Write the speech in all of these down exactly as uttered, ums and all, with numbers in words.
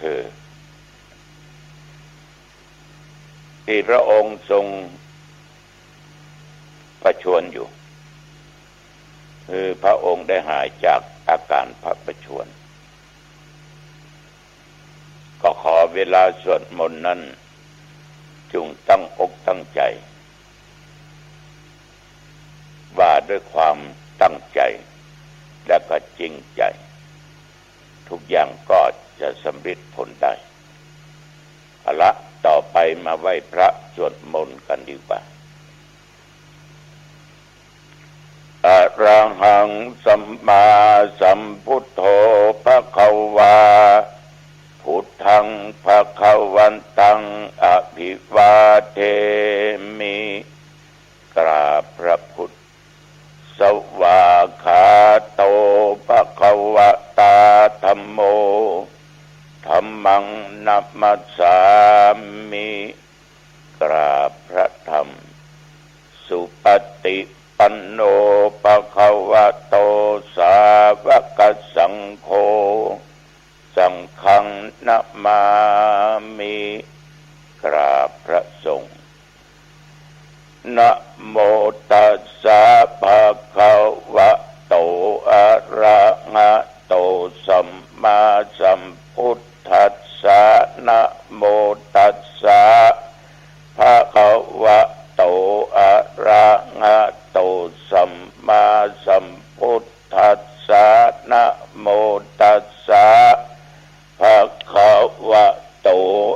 คือ ที่พระองค์ทรงประชวรอยู่ คือพระองค์ได้หายจากอาการพระประชวร ก็ขอเวลาสวดมนต์นั้น จงตั้งอกตั้งใจ ว่าด้วยความตั้งใจ และก็จริงใจ ทุกอย่างก็จะสำเร็จผลได้ เอาละ ต่อไปมาไหว้พระสวดมนต์กันดีกว่า อะระหังสัมมาสัมพุทโธภะคะวา พุทธังภะคะวันตังอะภิวาเทมิ กราบพระพุทธ สวากขาโตภะคะวะตาธัมโม ธัมมังนะมัสสามิ กราบพระธรรม สุปฏิปันโนภะคะวะโตสาวกสังโฆ สังฆังนะมามิ กราบพระสงฆ์ นะโมตัสสะภะคะวะโต อะระหะโต สัมมาสัมพุทธัสสะ นะโมตัสสะภะคะวะโต อะระหะโต สัมมาสัมพุทธัสสะ นะโมตัสสะภะคะวะโต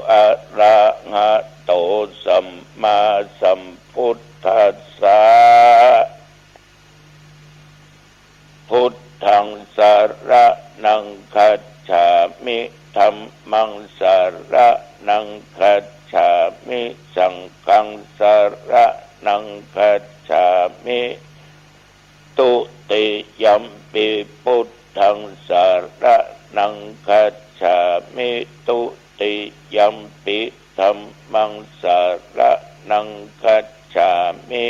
อะระหะโต สัมมาสัมพุทธัสสะ พุทธังสะระณังคัจฉามิ ธัมมังสะระณังคัจฉามิ สังฆังสะระณังคัจฉามิ ตุติยัมปิพุทธังสะระณังคัจฉามิ ตุติยัมปิธัมมังสะระณังคัจฉามิ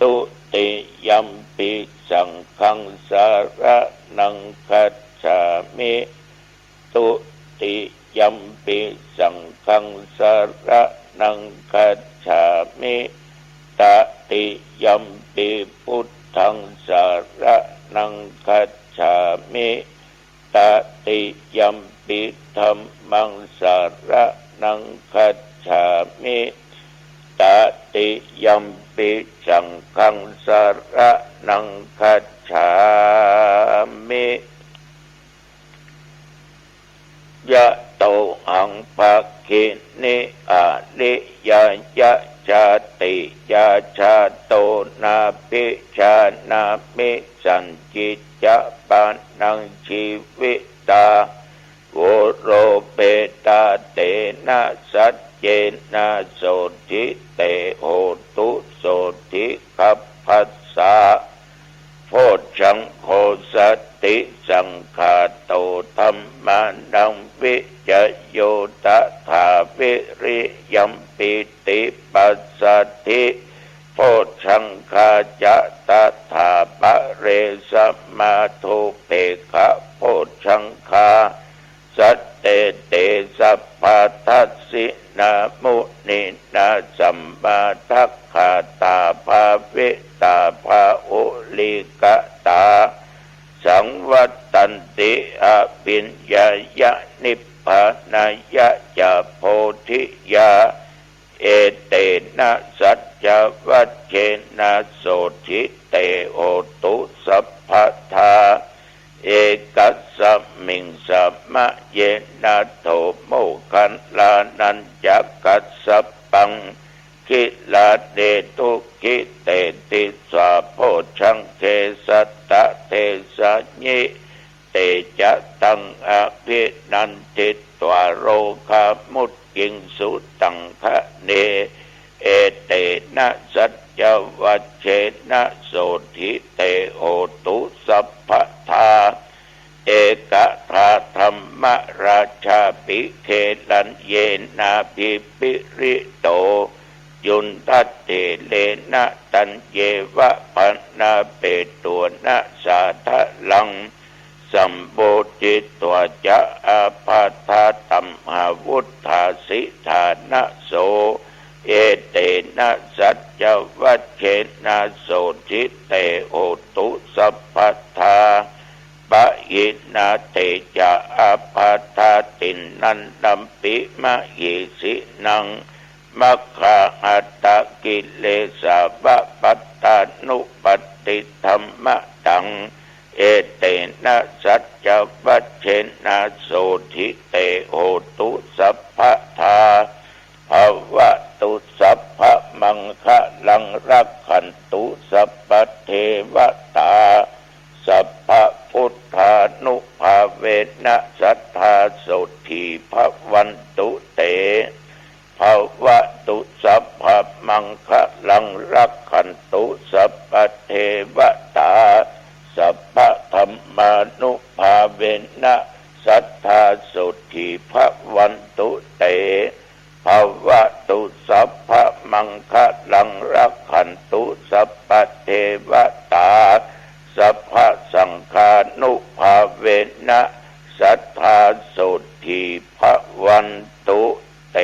ตุติยัมปิสังฆังสะระณังคัจฉามิ ตุติยัมปิสังฆังสะระณังคัจฉามิ ตติยัมปิพุทธังสะระณังคัจฉามิ ตติยัมปิธัมมังสะระณังคัจฉามิ ตติยัมปิสังฆังสะระณังคัจฉามิ ยะโตหังภักขินิ อะริยะยะจาติยา จาโตนาภิชานามิ สันจิจจะปะนังจีวิตา โวโรเปตา เตนะสัจเจนะ โสตถิเต โหตุ โสตถิคัพพัสสะ โพชฌังโค สัตติสังขาโต ธัมมานังวิจโย ตถาวิริยัมปิติปัสสัทธิ โพชฌังคาจะ ตถาปะเรสมา โทเปกขะโพชฌังคา สัตเต เต สัพพะทัสสินา มุนีนา สัมมาทักขาตา ภาวิตา ภาหุลีกตา สังวัตตันติ อภิญญายะ นิพพานายะ จะ โพธิยา เอเตนะสัจจวัจเจนะ โสตถิเต โหตุ สัพพะทา เอกัสสะมิง สะมะเยนะ โท โมคคัลลานัญจะกัสสะปัง กิลาเน ทุกขิเต ติสสา โพชฌังเข สัตตะเทสะยิ เตจะตัง อภินันทิตวา โรคามุจจิงสุ ตังคะเน เอเตนะสัจจวัจเจนะ โสตถิเต โหตุ สัพพะทา เอกทาธัมมราชา ปิเกหรัญเยนา ภิปริโต ยุนทัตเถเรนะ ตัญเยวะ ปะนาเปโตนะ สาทะลัง สัมโพธิตวา จะ อาปาทาต มหาวุฏฐาสิฐานะโส เอเตนะสัจจวัจเจนะโสตถิเตโหตุสัพพะทา ปะหินาเตจะอาปาทาตินนันตัมปิมะหิสินัง มัคคาหัตตะกิเลสาวะปัตตานุปัตติธัมมะตัง เอเตนะสัจจวัจเจนะโสตถิเตโหตุสัพพะทา ภะวะตุสัพพะมังคะลัง รักขันตุสัพพะเทวะตา สัพพะพุทธานุภาเวนะ สัตถาโสตถีภะวันตุเต ภะวะตุสัพพะมังคะลัง รักขันตุสัพพะเทวะตา สัพพะธัมมานุภาเวนะ สัตถาโสตถีภะวันตุเต ภะวะตุสัพพะมังคะลัง รักขันตุสัพพะเทวะตา สัพพะสังฆานุภาเวนะ สัตถาโสตถีภะวันตุเต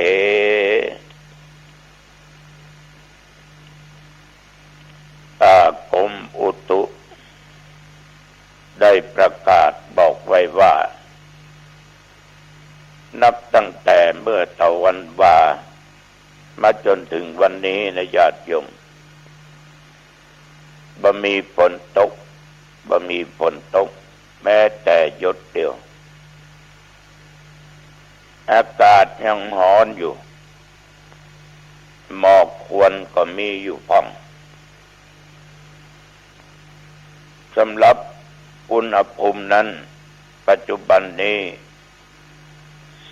อ่า กรมอุตุได้ประกาศบอกไว้ว่า นับตั้งแต่เมื่อตะวันวามาจนถึงวันนี้นะญาติโยม บ่มีฝนตก บ่มีฝนตก แม้แต่หยดเดียว อากาศยังฮ้อนอยู่ หมอกควันก็มีอยู่พ่อง สำหรับอุณหภูมินั้น ปัจจุบันนี้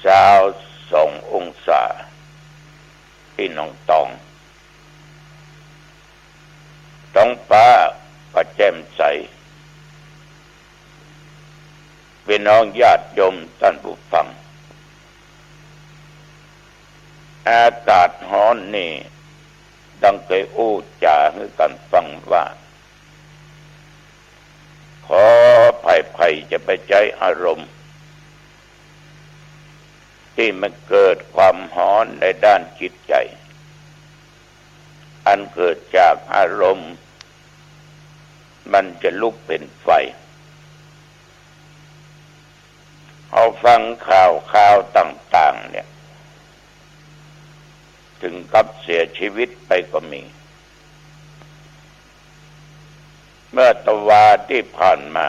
ซาวสององศา ตี้หนองตอง ท้องฟ้าก็แจ่มใส พี่น้องญาติโยมท่านผู้ฟัง อากาศฮ้อนนี่ ดังเคยอู้จ๋าหื้อกั๋นฟังว่า ขออภัย ใผจะไปใจ๊อารมณ์ ตี้มันเกิดความฮ้อนในด้านจิตใจ๋ อันเกิดจากอารมณ์ มันจะลุกเป๋นไฟ เอาฟังข่าวคราวต่างๆ เนี่ย ถึงกับเสียชีวิตไปก็มี เมื่อตะวาตี้ผ่านมา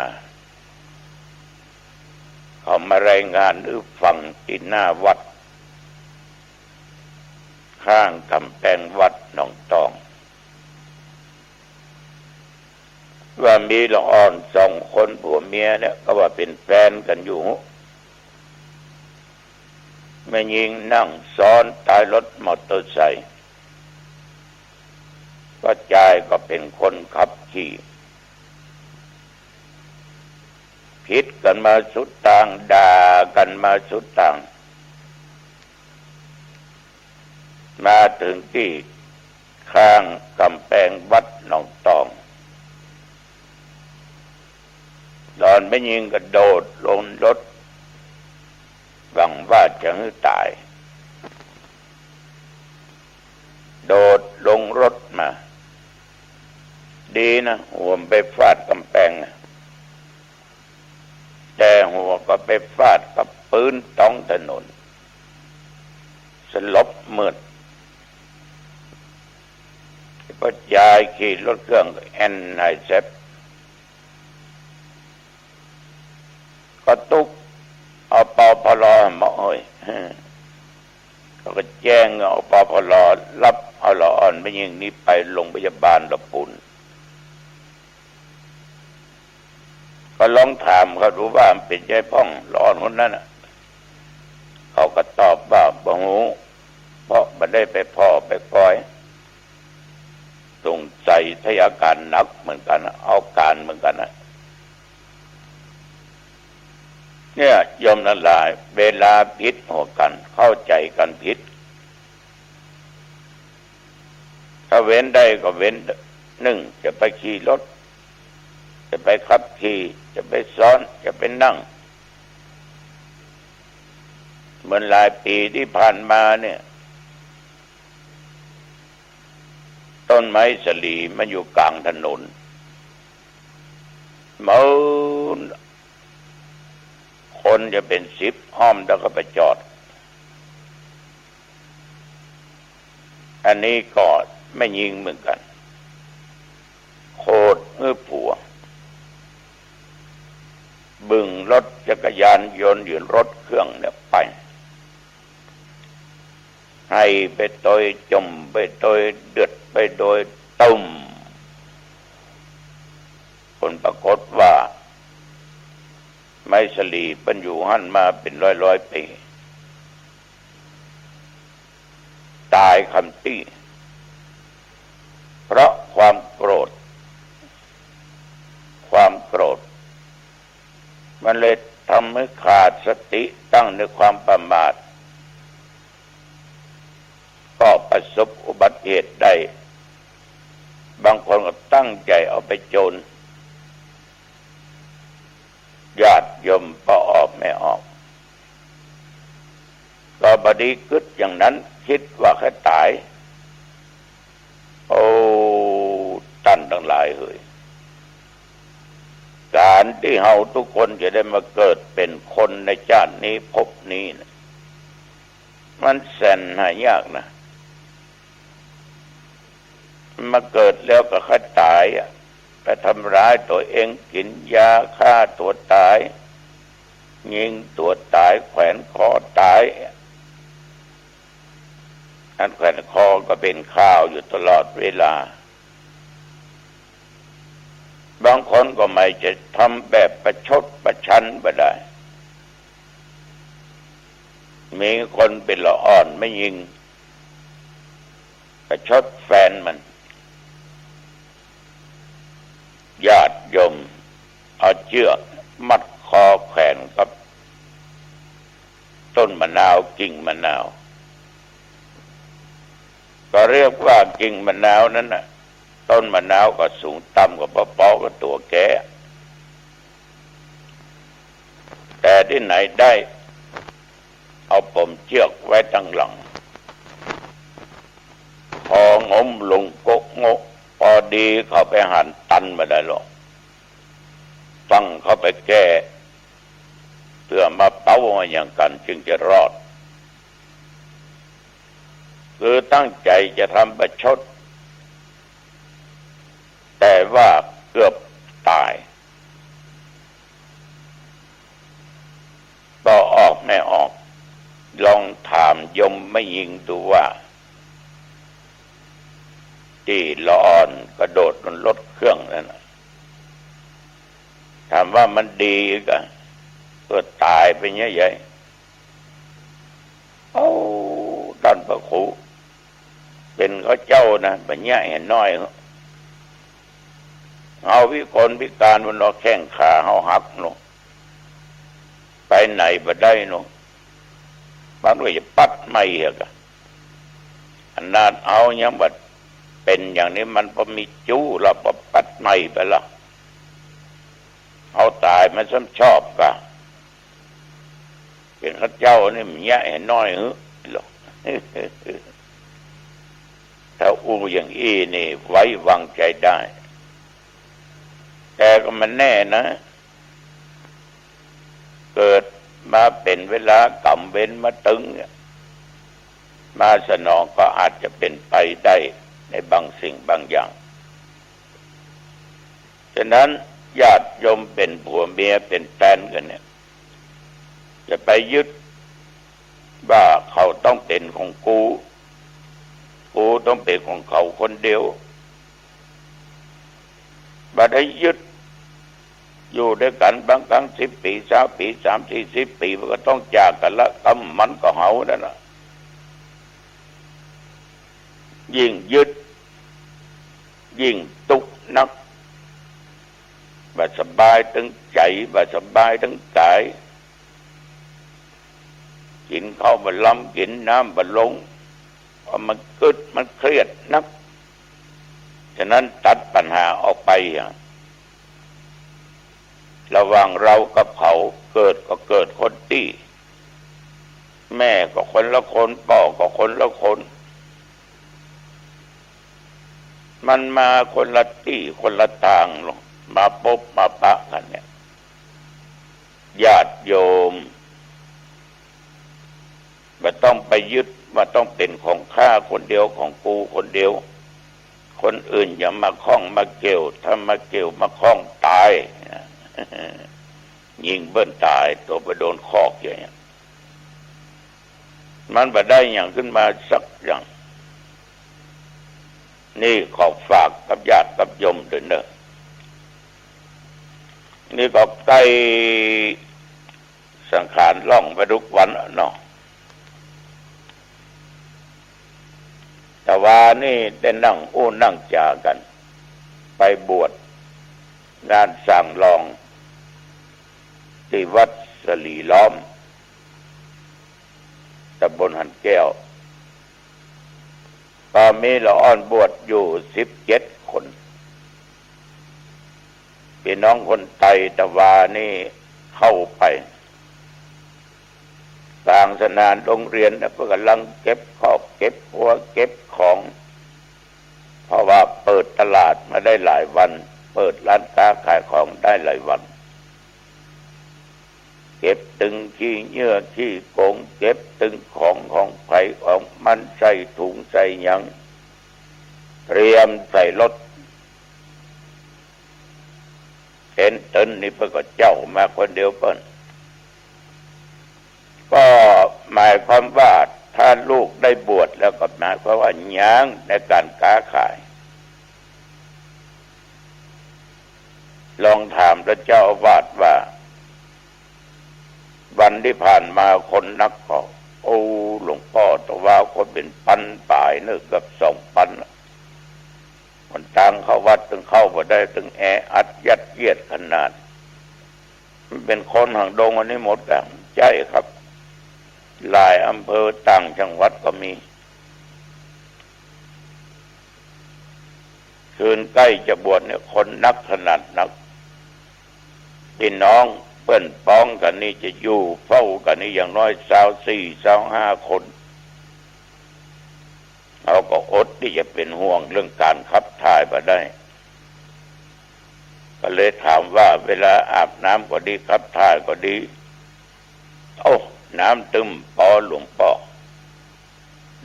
เขามารายงานหื้อฟังตี้หน้าวัด ข้างก๋ำแปงวัดหนองตอง ว่ามีละอ่อนสองคนผัวเมียเนี่ย ก็ว่าเป๋นแฟนกั๋นอยู่ แม่ญิงนั่งซ้อนต๊ายรถมอเตอร์ไซค์ ป้อจายก็เป๋นคนขับขี่ ผิดกั๋นมาสุดตาง ด่ากั๋นมาสุดตาง มาเถิงตี้ข้างก๋ำแปงวัดหนองตอง หล่อนแม่ญิงกระโดดลงรถ หวังว่าจะหื้อต๋าย โดดลงรถมา ดีนะ หัวบ่ไปฟาดก๋ำแปงนะ แต่หัวก็ไปฟาดกับปื๊นต๊องถนน สลบมืด ป้อจายขี่รถเครื่องแอ่นหายแซบ ก็ตุ๊กเอา ปภร. มา โอ้ย เขาก็แจ้งเอา ปภร. ฮับเอาละอ่อนแม่ญิงนี้ไปโฮงพยาบาลละปูน ก็ลองถามเขาดูว่ามันเป๋นใจ้พ่องละอ่อนคนนั้นน่ะ เขาก็ตอบว่าบ่ฮู้ เพราะบ่ได้ไปผ่อไปกอย สงสัยถ้าอาก๋านหนักเหมือนกั๋นน่ะ เอาก๋านเหมือนกั๋นน่ะ เนี่ย โยมตังหลาย เวลาผิดหัวกั๋น เข้าใจ๋กั๋นผิด ถ้าเว้นได้ก็เว้น นึ่ง จะไปขี่รถ จะไปขับขี่ จะไปซ้อน จะไปนั่ง เหมือนหลายปี๋ตี้ผ่านมาเนี่ย ต้นไม้สะหลีมันอยู่ก๋างถนน เมินคนจะเป๋นสิบห้อมแล้วก็ไปจอด อันนี้ก็แม่ญิงเหมือนกั๋น โขดหื้อผัว บึ่งรถจักรยานยนต์หรือรถเครื่องเนี่ยไป ไหไปตวยจ่มไปตวยเดือดไปโดยตึม ผลปรากฏว่า ไม้สะหลีเปิ้นอยู่หั้นมาเป๋นร้อยๆ ปี๋ ต๋ายคำตี้ เพราะความโกรธ ความโกรธ มันเลยทำหื้อขาดสติ ตั้งในความประมาท ก็ประสบอุบัติเหตุได้ บางคนก็ตั้งใจ๋เอาไปโจร ญาติโยมป้อออกแม่ออก ก็บ่ดีกึ๊ดอย่างนั้น กึ๊ดว่าใค่ต๋าย โอ้ ต้านตังหลายเหย ก๋านตี้เฮากู้คนจะได้มาเกิดเป๋นคนในจาตินี้ภพนี้นะ มันแสนหายากนะ มาเกิดแล้วก็ใค่ต๋ายอะ ไปทำร้ายตั๋วเอง กิ๋นยาฆ่าตั๋วต๋าย ยิงตั๋วต๋าย แขวนคอต๋าย อันแขวนคอก็เป๋นข่าวอยู่ตลอดเวลา บางคนก็หมายจะทำแบบประชดประชันบ่ได้ มีคนเป๋นละอ่อนแม่ญิง ประชดแฟนมัน ญาติโยมเอาเจื้อกมัดคอแขวนกับต้นมะนาว กิ่งมะนาว ก็เรียกว่ากิ่งมะนาวนั้นน่ะ ต้นมะนาวก็สูงต่ำก็ปอๆ กับตั๋วแก แต่ตี้ไหนได้ เอาป๋มเจื้อกไว้ตังหลัง พองมลงโก๊ะโงะ ปอดีเข้าไปหันตันบ่ได้หรอก ต้องเข้าไปแก้ เปื้อมาเป๋ามาหยังกั๋นจึงจะรอด คือตั้งใจ๋จะทำประชด แต่ว่าเกือบต๋าย ป้อออกแม่ออก ลองถามโยมแม่ญิงดูว่า ตี้ละอ่อนกระโดดบนรถเครื่องนั้นน่ะ ถามว่ามันดีกา เปื้อต๋ายไปเยียะใหญ่ เอ้า ต้านพระครู เป๋นข้าเจ้านะ บ่เยียะหื้อน้อย เฮาพิกลพิก๋าน มันเอาแข้งขาเฮาหักเนาะ ไปไหนบ่ได้เนาะ มันก็จะปัดใหม่เหียกะ ขนาดเฮายังบ่เป๋นอย่างนี้ มันปอมีจู้ละ ปอปัดใหม่ไปละ เฮาต๋ายมันซ้ำชอบกา เป๋นข้าเจ้านี่มันเยียะหื้อน้อยหื้อหรอก ถ้าอู้อย่างอี้นี่ไว้วางใจ๋ได้ แต่ก็บ่แน่นะ เกิดมาเป๋นเวลากรรมเวรมาตึงเนี่ย มาสนองก็อาจจะเป๋นไปได้ในบางสิ่งบางอย่าง ฉะนั้นญาติโยมเป๋นผัวเมียเป๋นแฟนกั๋นเนี่ย จะไปยึดว่าเขาต้องเป๋นของกู กูต้องเป๋นของเขาคนเดียว บ่ได้ยึด อยู่ตวยกั๋นบางครั้งสิบปี๋ ซาวปี๋ สามสี่สิบปี๋ มันก็ต้องจากกั๋นละ กำมันก็เฮานั่นน่ะ ยิ่งยึด ยิ่งตุ๊กข์นัก บ่สบายตึงใจ๋ บ่สบายตึงก๋าย กิ๋นข้าวบ่ลำ กิ๋นน้ำบ่ลง เพราะมันกึ๊ด มันเครียดนัก ฉะนั้นตัดปัญหาออกไปอะ ระหว่างเรากับเขา เกิดก็เกิดคนตี้ แม่ก็คนละคน ป้อก็คนละคน มันมาคนละตี้คนละตางลอ มาปบมาปะกั๋นเนี่ย ญาติโยม บ่ต้องไปยึดว่าต้องเป๋นของข้าคนเดียว ของกูคนเดียว คนอื่นอย่ามาข้องมาเกี่ยว ถ้ามาเกี่ยวมาข้องต๋าย ยิงเปิ้นต๋าย ตั๋วไปโดนขอกอย่างเนี้ย มันบ่ได้หยังขึ้นมาสักอย่าง นี่ขอฝากกับญาติกับโยมด้วยเน่อ นี่ก็ใก้สังขารล่องไปทุกวันเนาะ แต่วานี่ได้นั่งอู้นั่งจ๋ากั๋น ไปบวชงานสร้างรอง ตี้วัดสะหลีล้อม ต๋ำบลหันแก้ว ก็มีละอ่อนบวชอยู่สิบเจ็ดคน ปี้น้องคนไต แต่วานี่เข้าไป ก๋างสนานโฮงเฮียนนะ เปิ้นก่ำลังเก็บข้าวเก็บครัวเก็บของ เพราะว่าเปิดตลาดมาได้หลายวัน เปิดร้านก๊าขายของได้หลายวัน เก็บตึงขี้เยื่อขี้โกง เก็บตึงของของใผของมัน ใส่ถุงใส่หยัง เตรียมใส่รถ เต็นท์เตินท์นี่เปิ้นก็เจ้ามาคนเดียวเปิ้น ก็หมายความว่าถ้าลูกได้บวชแล้วก็หมายความว่าหยังในก๋านก๊าขาย ลองถามต้านเจ้าอาวาสว่า วันตี้ผ่านมาคนนักก่อ โอ้ หลวงป้อ แต่ว่าคนเป๋นปันป๋ายเน่อ เกือบสองปันน่ะ หนตางเข้าวัดตึงเข้าบ่ได้ ตึงแออัดยัดเยียดขนาด มันเป๋นคนหางดงอันนี้หมดอะ ใจ้ครับ หลายอำเภอต่างจังหวัดก็มี คืนใก้จะบวชเนี่ย คนนักขนาดนัก ปี้น้องเปิ้นป๊องกั๋นนี่จะอยู่เฝ้ากั๋นนี่อย่างน้อยซาวสี่ซาวห้าคน เฮาก็อดตี้จะเป๋นห่วงเรื่องก๋านขับถ่ายบ่ได้ ก็เลยถามว่าเวลาอาบน้ำก็ดี ขับถ่ายก็ดี โอ้ น้ำตึ้มปอหลวงป้อ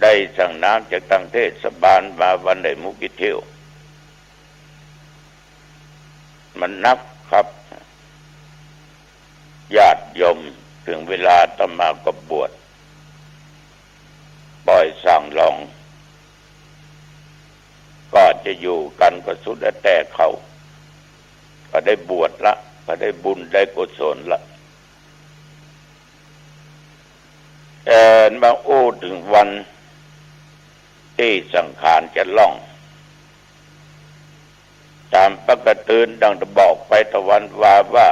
ได้สั่งน้ำจากตางเทศบาลมา วันได้หมู่กี่เที่ยว มันนักครับ ญาติโยม เถิงเวลาอาตมาก็บวช ปอยสร้างรอง ก็จะอยู่กั๋นก็สุดแล้วแต่เขา ก็ได้บวชละ ก็ได้บุญได้กุศลละ แต่มาอู้เถิงวันตี้สังขารจะล่อง ต๋ามปกติดังได้บอกไปตะวันวาว่า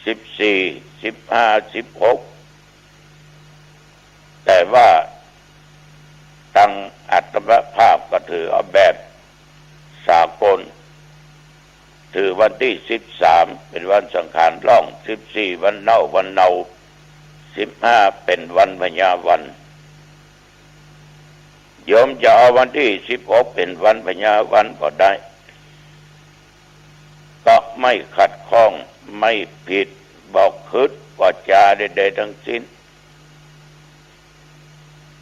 สิบสี่ สิบห้า สิบหก แต่ว่าตางอาตมาภาพก็ถือเอาแบบสากล ถือวันตี้สิบสามเป๋นวันสังขารล่อง สิบสี่วันเน่าวันเนา สิบห้าเป๋นวันพญาวัน โยมจะเอาวันตี้สิบหกเป๋นวันพญาวันก็ได้ ก็ไม่ขัดข้อง ไม่ผิด บ่ขึด บ่จ๋าใดๆ ทั้งสิ้น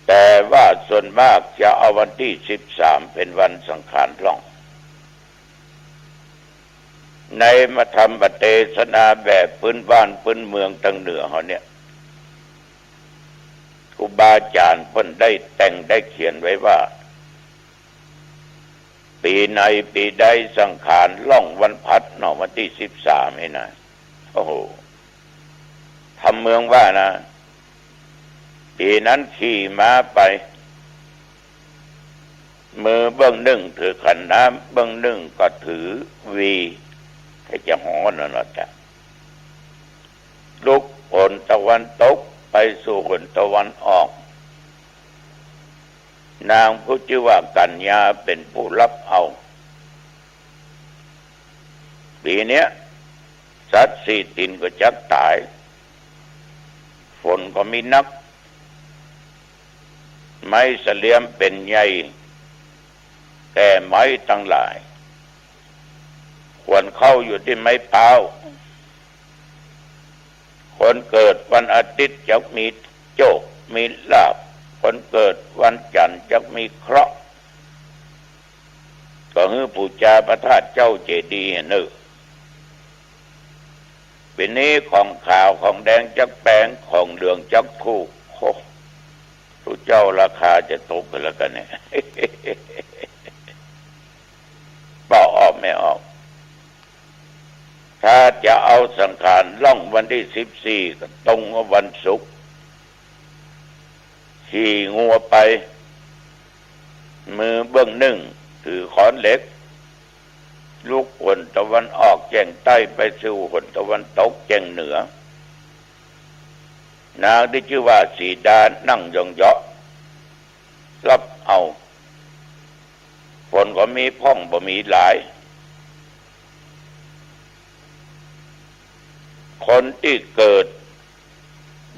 แต่ว่าส่วนมากจะเอาวันตี้สิบสามเป๋นวันสังขารล่อง ในมธรรมเตสนาแบบปื๊นบ้านปื๊นเมืองตางเหนือเฮาเนี่ย ครูบาอาจ๋ารย์เปิ้นได้แต่งได้เขียนไว้ว่า ปี๋ไหนปี๋ใดสังขารล่องวันพลัสเนาะ วันตี้สิบสามนี่นะ โอ้โห ธรรมเมืองว่านะ ปี๋นั้นขี่ม้าไป มือเบื้องนึ่งถือขันน้ำ เบื้องนึ่งก็ถือหวี ใค่จะหอนั่นแหละจ้ะ ลุกหนตะวันตกไปสู่หนตะวันออก นางผู้จื้อว่ากัญญาเป๋นผู้ฮับเอา ปี๋เนี้ย สัตว์สี่ตี๋นก็จักต๋าย ฝนก็มีนัก ไม้เสลียมเป๋นใย แก่ไม้ตังหลาย ควรเข้าอยู่ตี้ไม้พร้าว คนเกิดวันอาทิตย์จักมีโจคมีลาภ คนเกิดวันจันทร์จักมีเคราะห์ ก็หื้อปู๋จาพระธาตุเจ้าเจดีย์เน่อ ปี๋นี้ของขาวของแดงจักแป๋ง ของเหลืองจักถูก โอ้ ตุ๊เจ้าราคาจะตกกั๋นแล้วกั๋นเนี่ย เปาะออกไม่ออก ถ้าจะเอาสังขารล่องวันตี้สิบสี่ ก็ตรงกับวันศุกร์ ขี่งัวไป มือเบื้องนึ่งถือขอนเหล็ก ลุกหนตะวันออกแจ้งใต้ไปสู่หนตะวันตกแจ้งเหนือ นางตี้จื้อว่าสีดานั่งย่องเยาะ รับเอา ฝนก็มีพ่องบ่มีหลาย คนตี้เกิด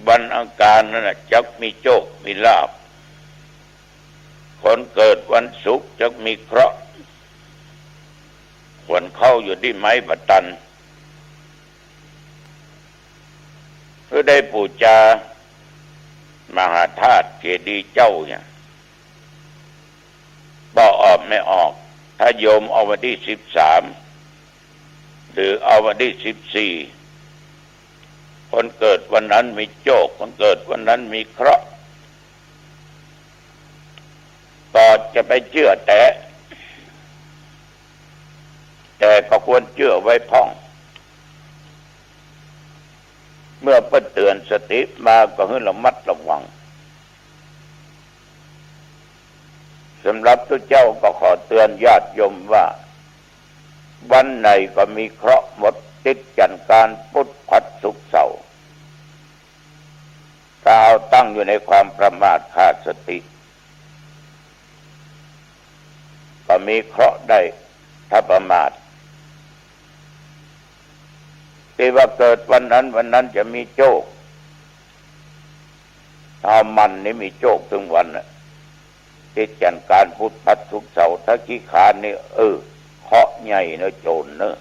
วันอังคารนั้นน่ะ จักมีโจคมีลาภ คนเกิดวันศุกร์จักมีเคราะห์ ควรเข้าอยู่ตี้ไม้ประตัน เพื่อได้ปู๋จามหาธาตุเจดีย์เจ้าเนี่ย เปาะออกไม่ออก ถ้าโยมเอาวันตี้สิบสาม หรือเอาวันตี้สิบสี่ คนเกิดวันนั้นมีโจค คนเกิดวันนั้นมีเคราะห์ ก็จะไปเจื้อแต๊ แต่ก็ควรเจื้อไว้พ่อง เมื่อเปิ้นเตื๋อนสติมาก็หื้อระมัดระวัง สำหรับตุ๊เจ้าก็ขอเตื๋อนญาติโยมว่า วันไหนก็มีเคราะห์หมด ติดจันทร์อังคารพุธพฤหัสศุกร์เสาร์ ถ้าเฮาตั้งอยู่ในความประมาทขาดสติ ก็มีเคราะห์ได้ ถ้าประมาท ตี้ว่าเกิดวันนั้นวันนั้นจะมีโจค ถ้าหมั่นนี่มีโจคตึงวันน่ะ ติดจันทร์อังคารพุธพฤหัสศุกร์เสาร์ ถ้าขี้ขลาดนี่ เออ เคราะห์ใหญ่เนาะ โจรเนาะ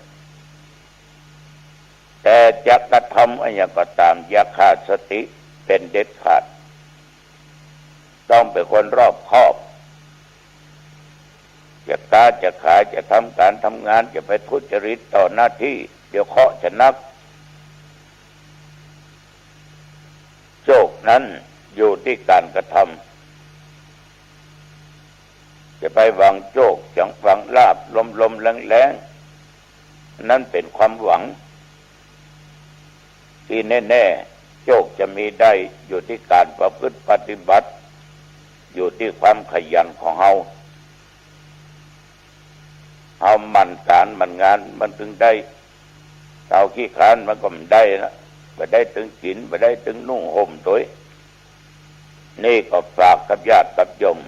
แต่จะกระทำอะหยังก็ต๋าม อย่าขาดสติเป๋นเด็ดขาด ต้องเป๋นคนรอบคอบ จะก๊าจะขาย จะทำก๋านทำงาน จะไปทุจริตต่อหน้าตี้ เดี๋ยวเคราะห์จะนัก โจคนั้นอยู่ตี้ก๋านกระทำ จะไปหวังโจค จะหวังลาภลมๆแล้งๆ นั้นเป๋นความหวัง ตี้แน่ๆ โจคจะมีได้อยู่ตี้ก๋านประพฤติปฏิบัติ อยู่ตี้ความขยันของเฮา เฮาหมั่นก๋านหมั่นงานมันตึงได้ เฮาขี้ขลาดมันก็บ่ได้นะ บ่ได้ตึงกิ๋น บ่ได้ตึงนุ่งห่มตวย นี่ก็ฝากกับญาติกับโยม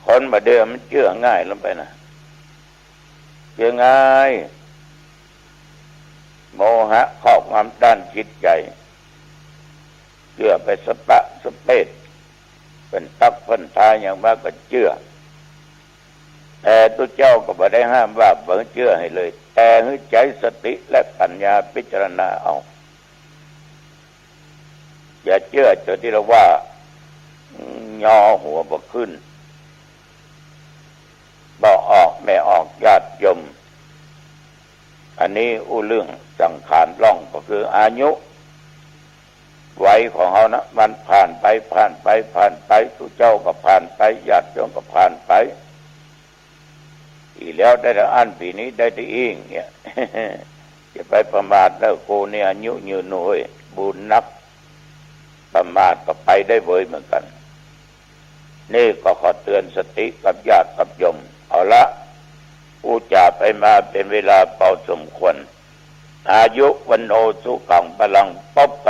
คนบ่าเดิมมันเจื้อง่ายลงไปนะ เจื้อง่าย โมหะครอบงำด้านจิตใจ๋ เจื้อไปสะปะสะเปด เปิ้นตั๊กเปิ้นทายหยังมาก็เจื้อ แต่ตุ๊เจ้าก็บ่ได้ห้ามว่าบ่หื้อเจื้อหื้อเลย แต่หื้อใจ๊สติและปัญญาพิจารณาเอา อย่าเจื้อจนตี้ละว่า ยอหัวบ่ขึ้น บ่ออกแม่ออกญาติโยม อันนี้อู้เรื่องสังขารล่องก็คืออายุ วัยของเฮานะ มันผ่านไป ผ่านไป ผ่านไป ตุ๊เจ้าก็ผ่านไป ญาติโยมก็ผ่านไป อีแล้วได้แต่อั้น ปี๋นี้ได้แต่อี้เนี่ย จะไปประมาทเน่อ กูนี่อายุยืนโน้ย บุญนัก ประมาทก็ไปได้เวยเหมือนกั๋น นี่ก็ขอเตื๋อนสติกับญาติกับโยม เอาละ อู้จ๋าไปมาเป๋นเวลาพอสมควร อายุ วัณโณ สุขัง พลัง ปบ